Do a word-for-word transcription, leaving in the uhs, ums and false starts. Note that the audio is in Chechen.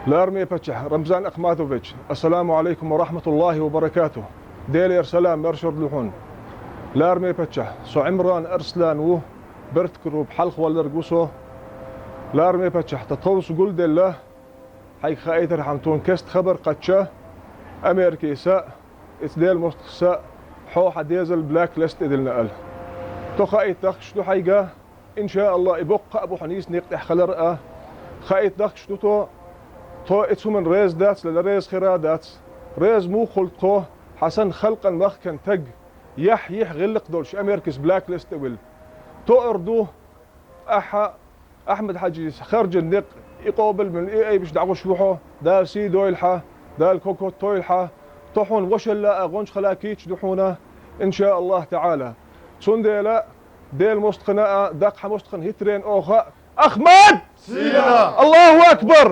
Лараме паччахь Рамзан Ахматович, ассаламу алейкум ва рахматуллахи ва баракатух. Делера салам, маршалла ду хьуна. Лараме паччахь, со Ӏимран Арслан ву, Берт групп хьалхавалларг ву со. Лараме паччахь, тхан тховса гулделла, хьайга хаийтархьама тхона кеста хабар кхаьчча, Америкин са, ица Делан мостагӀа са, хьо хьан дезал блэклист тӀе диллина аьлла. Тхо хаийта дахкаш ду хьайга, иншааллахӀ, и боккха а бу хьо нийса никъ тӀехь хилар а. Хаийта дахкаш ду тхо, тхо ица хӀуманна реза дац, ла реза хир а дац. Реза муха хуьлу тхо, хьан санна халкъан махкан таг, яхь-йихь гӀиллакх долуш Америкас блэклист тӀе вилла. Тоъар ду, ахьа Ахьмад-Хьаьжис харжан некъ, и къобалбина, и айбаш дӀагӀуш ву хьо, Дала сий дойла хьан, Дала кокот тойла хьан, тхо хьуна вашалла а гӀонча хила кийча ду хьуна, иншааллахӀ таӀала. Цундела Делан мостагӀна а, даккха хьан мостагӀна хӀиттаренна оха а, Ахмад! Сийна! Аллаху акбар!